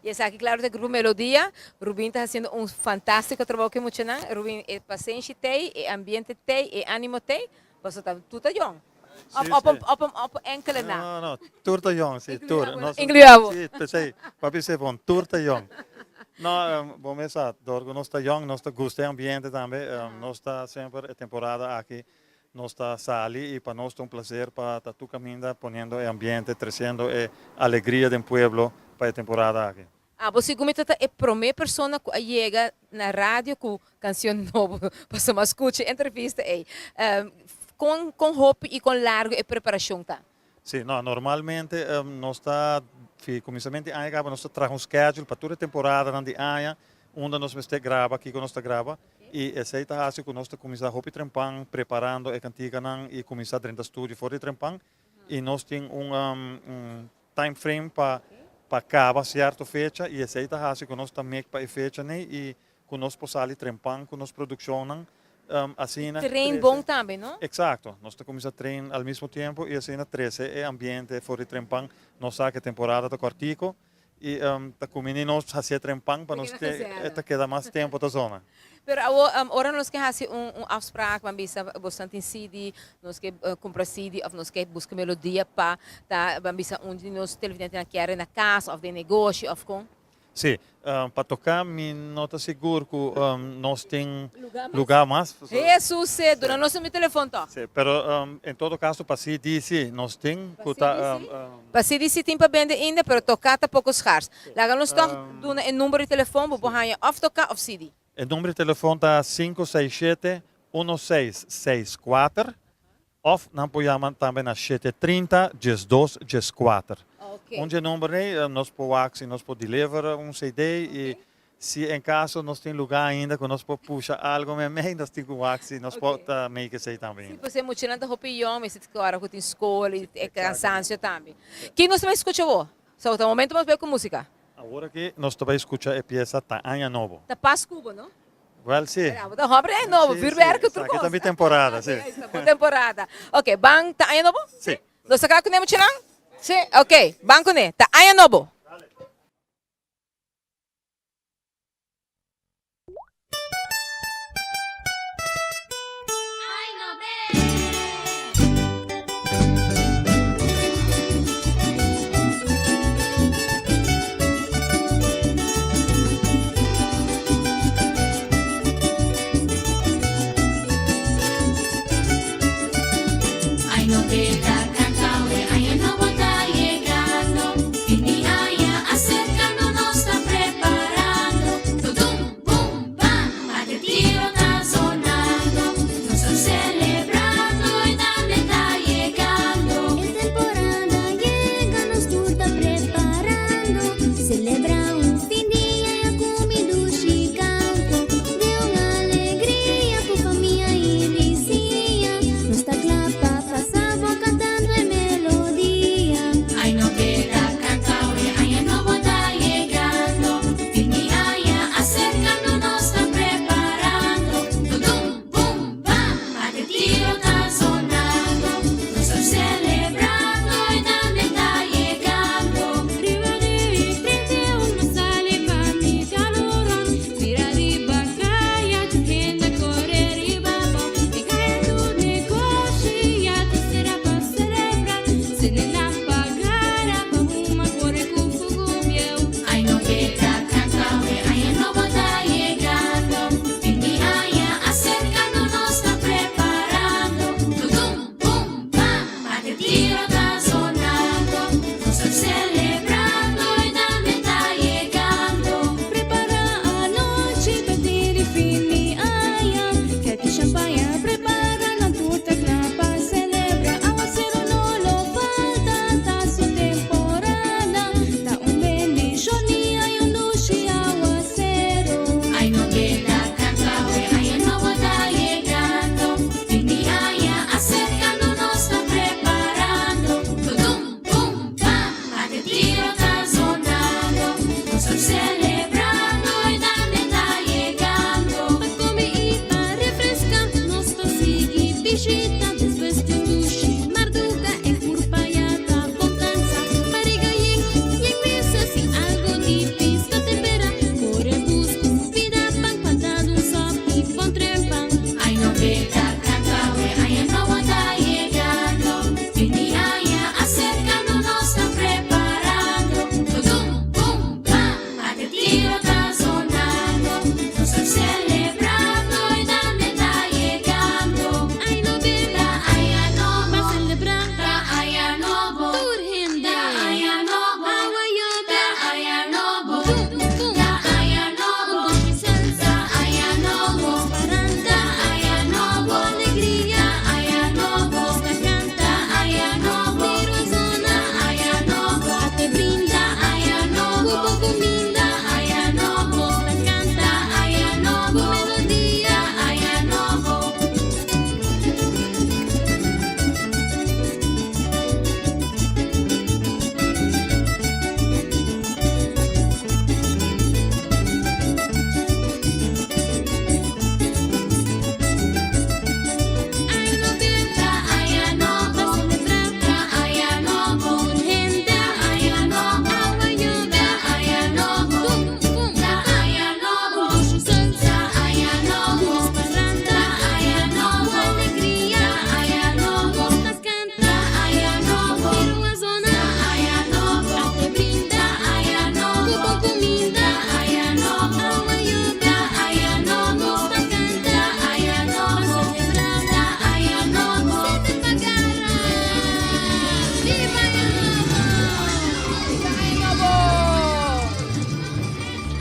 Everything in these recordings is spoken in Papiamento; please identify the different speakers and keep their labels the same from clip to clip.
Speaker 1: Y esaki claro ta Grupo Melodia. Rubin ta haciendo un fantastico trabou cu e muchanan. Rubin, e pasenshi t'ey, e ambiente t'ey, e animo t'ey, pasobra ta tur ta jong.
Speaker 2: Sí,
Speaker 1: Of
Speaker 2: sí.
Speaker 1: of of enkele na?
Speaker 2: No, no, tur ta jong, sí, tur. Nos,
Speaker 1: Inclui abo.
Speaker 2: Sí, p'esey, papi sey bon, tur ta jong. No, bo mes sa, dor cu nos ta jong, nos ta gusta e ambiente tambe. Nos ta semper e temporada aki, nos ta sali y pa nos ta un placer pa ta tur caminda poniendo e ambiente, treciendo e alegria den pueblo pa e temporada aki.
Speaker 1: Abo sigur mi ta ta e prome persona cu a yega na radio cu cancion nobo pasobra mi a scucha e entrevista ey. Con con hopi y con largo e preparacion ta?
Speaker 2: Si, no, normalmente nos ta fi cuminsament di aña caba nos ta traha un schedule pa tur e temporadanan di aña unda nos mester graba, kico nos ta graba y esey ta haci cu nos ta cuminsa hopi trempan preparando e canticanan y cuminsa drenta studio for di trempan y nos tin un Time frame pa pa caba cierto fecha y esey ta haci cu nos ta mek pa e fecha ney y cu nos por sali trempan cu nos produccionnan asina
Speaker 1: Train bon tambe no?
Speaker 2: Exacto, nos ta cuminsa train al mismo tiempo y asina trece e ambiente for di trempan. Nos sa cu e temporada ta cortico y ta cumini nos hacié trempan pa nos ta keda mas tempo ta zona.
Speaker 1: Pero awor ora nos ke hasi un un afspraak ban bisa bosan tin CD, nos ke kumpra CD of nos ke buska melodia pa ta ban bisa un di nos televidentenan kier na kas of den negoshi of kon?
Speaker 2: Sí, pa toká mi no ta sigur ku nos tin lugá mas.
Speaker 1: Hesus se duna nos mi telefon tòg.
Speaker 2: Sí, pero en todo kaso pa CD sí nos tin ku ta.
Speaker 1: Pa CD sí tin pa bende ainda pero toká ta poko schars. Laga nos tòg duna e number di telefon bo por haña òf toká òf CD.
Speaker 2: E number di telefon ta sinku seis shete, uno seis seis kuater òf nan por yama tambe na shete trinta, diesdos, dieskuater. Un dje number ei nos por wak si nos por deliver un CD i si en kaso nos tin lugá ainda ku nos por pusha algu meimei nos tin ku wak si nos por ta make esei tambe
Speaker 1: Sí,
Speaker 2: ainda.
Speaker 1: pasobra e muchanan ta hopi yòn, mester tin ora ku tin skol i e kansansio tambe. Kin nos ta bai skucha awor? So ta momento mas bai ku musika.
Speaker 2: Awor aki nos ta bai skucha e piesa Ta Aña Nobo.
Speaker 1: Ta pas ku bo, no?
Speaker 2: Wel, si.
Speaker 1: Bo ta hombre aña nobo, vuurwerk tur
Speaker 2: Esaki
Speaker 1: kos.
Speaker 2: ta mi temporada, si.
Speaker 1: Esta bo temporada. Ok, ban Ta Aña Nobo?
Speaker 2: Si.
Speaker 1: Nos ta kla kuné muchanan? Si? Ok, ban kuné. Ta Aña Nobo.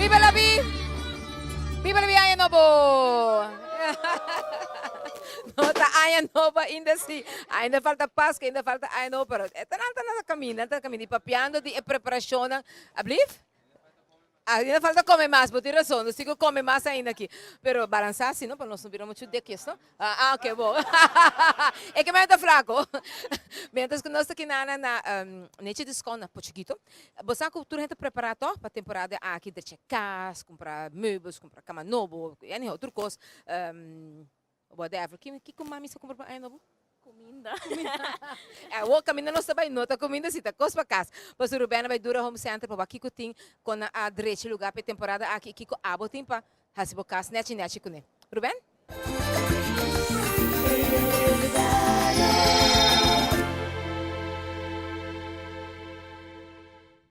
Speaker 1: Biba la bi! Biba la bi aña nobo! No ta aña nobo ainda si. Ainda falta Pascua, ainda falta aña nobo, pero e ta nan ta na caminda, nan ta caminda. Y papiando di e preparacionnan, ablief? Ainda falta come mas, bo tin razon, nos tin cu come mas ainda aki. Pero balansa si no, pa nos no bira mucho dikjes, no? Ah, ok, bo. E ke men ta flaco. Mientras cu nos ta kinana na Nechi Discount na Pochikito, bo sa cu tur hende ta prepara toch pa temporada aki, drecha cas, cumpra meubels, cumpra cama nobo, anyhow, tur cos. Whatever. Kiko mami sa kumpra pa aña nobo?
Speaker 3: Kuminda.
Speaker 1: Awor kaminda nos ta bai no ta kuminda si ta kos pa kas. Pasobra Rubén a bai Dura Home Center pa wak kiko tin kon nan a drecha lugar pa e temporada aki i kiko abo tin pa hasi bo kas nechi nechi kuné. Rubén?